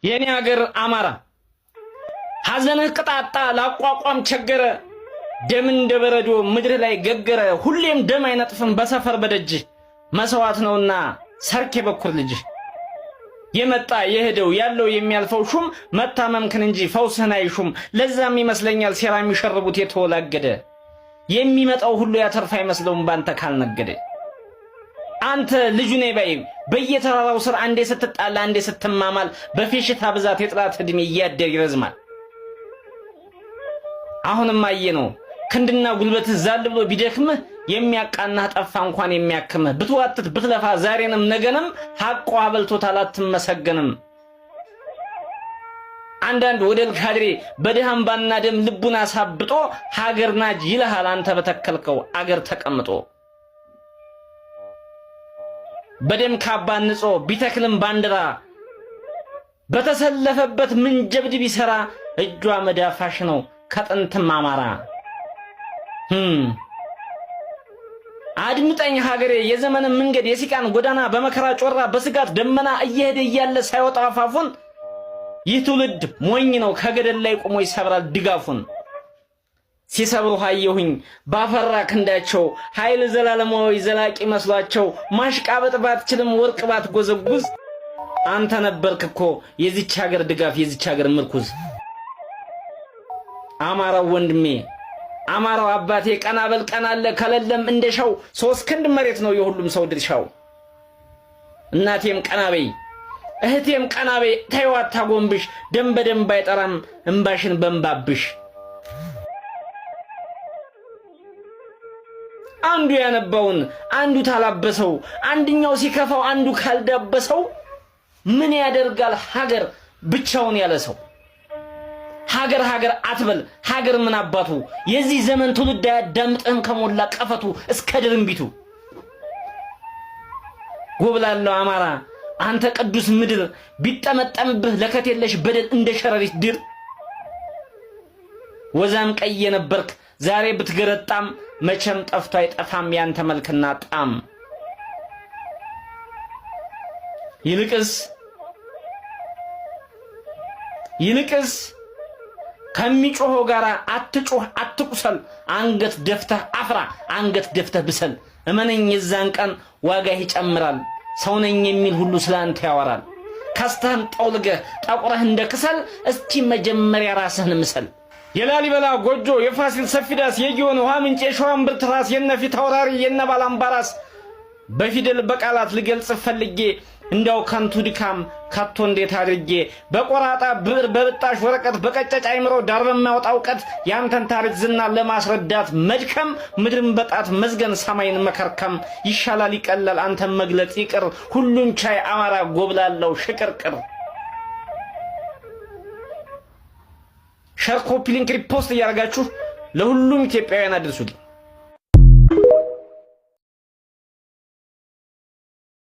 የኔ ሀገር አማራ ሐዘንህ ቅጣጣ ላቋቋም ቸገረ፣ ደም እንደ በረዶ ምድር ላይ ገገረ። ሁሌም ደም አይነጥፍም በሰፈር በደጅህ፣ መሰዋት ነውና ሰርክ የበኩር ልጅህ። የመጣ የሄደው ያለው የሚያልፈው ሹም መታመምክን እንጂ ፈውስህን አይሹም። ለዛም ይመስለኛል ሴራ የሚሸርቡት የተወላገደ፣ የሚመጣው ሁሉ ያተርፍ አይመስለውም ባንተ ካልነገደ። አንተ ልጁ ነኝ ባይ በየተራራው ስር አንዴ ስትጣላ አንዴ ስትማማል፣ በፌሽታ ብዛት የጥላት ዕድሜ እያደር ይረዝማል። አሁንም አየ ነው ክንድና ጉልበትህ ዛል ብሎ ቢደክምህ፣ የሚያቃናህ ጠፋ እንኳን የሚያክምህ። ብትዋትት ብትለፋ ዛሬንም ነገንም ሐቋ በልቶታል አትመሰገንም። አንዳንድ ወደል ካድሬ በድሃ እምባና ደም ልቡን አሳብጦ ሀገር ናጅ ይልሃል አንተ በተከልከው አገር ተቀምጦ። በደም ካባ ንጾ ቢተክልም ባንዲራ፣ በተሰለፈበት ምን ጀብድ ቢሰራ፣ እጇ መዳፋሽ ነው ከጥንትም አማራ። አድምጠኝ ሀገሬ፣ የዘመንን መንገድ የሲቃን ጎዳና፣ በመከራ ጮራ በስጋት ደመና እየሄደ እያለ ሳይወጣ አፋፉን፣ ይህ ትውልድ ሞኝ ነው ከገደል ላይ ቆሞ ይሰብራል ድጋፉን። ሲሰብሩ አየሁኝ ባፈራ ክንዳቸው፣ ኃይል ዘላለማዊ ዘላቂ መስሏቸው። ማሽቃበጥ ባትችልም ወርቅ ባትጎዘጉዝ፣ አንተ ነበርክ እኮ የዚች ሀገር ድጋፍ፣ የዚች ሀገር ምርኩዝ። አማራው ወንድሜ፣ አማራው አባቴ፣ ቀና በል፣ ቀና አለ ከለለም እንደሻው፣ 3 ክንድ መሬት ነው የሁሉም ሰው ድርሻው። እናቴም ቀና በይ፣ እህቴም ቀና በይ፣ ተይው አታጎንብሽ፣ ደም በደም ባይጠራም እምባሽን በእምባብሽ። አንዱ ያነባውን አንዱ ታላበሰው፣ አንድኛው ሲከፋው አንዱ ካልዳበሰው፣ ምን ያደርጋል ሀገር ብቻውን ያለ ሰው? ሀገር ሀገር አትበል፣ ሀገር ምን አባቱ፣ የዚህ ዘመን ትውልድ አያዳምጥህም ከሞላ ቀፈቱ እስከ ድርንቢቱ። ጎብላለው አማራ፣ አንተ ቅዱስ ምድር፣ ቢጠመጠምብህ ለከት የለሽ በደል እንደ ሸረሪት ድር። ወዛም ቀይ የነበርክ ዛሬ ብትገረጣም፣ መቼም ጠፍቶ አይጠፋም ያንተ መልክና ጣም። ይልቅስ ይልቅስ ከሚጮኸው ጋር አትጩህ፣ አትቁሰል። አንገት ደፍተህ አፍራ፣ አንገት ደፍተህ ብሰል። እመነኝ የዛን ቀን ዋጋህ ይጨምራል። ሰው ነኝ የሚል ሁሉ ስላንተ ያወራል። ከስተህም ጠውልገህ ጠቁረህ እንደ ክሰል፣ እስቲ መጀመሪያ ራስህን ምሰል። የላሊበላ ጎጆ፣ የፋሲል ሰፊዳስ፣ የጊዮን ውሃ ምንጭ፣ የሸዋ እምብርት ራስ፣ የነ ፊት አውራሪ፣ የነ ባላምባራስ፣ በፊደል በቃላት ልገልጽ ፈልጌ እንዲያው ከንቱ ድካም ከቶ እንዴት አድርጌ፣ በቆራጣ ብዕር በብጣሽ ወረቀት በቀጨጭ አይምሮ ዳር በማያወጣ እውቀት ያንተን ታሪክ ዝና ለማስረዳት መድከም፣ ምድርን በጣት መዝገን ሰማይን መከርከም ይሻላል፣ ይቀላል አንተን መግለጽ ይቅር። ሁሉን ቻይ አማራ ጎብላለው ሽቅርቅር። Share፣ copy link፣ repost እያደረጋችሁ ለሁሉም ኢትዮጵያውያን አድርሱልኝ።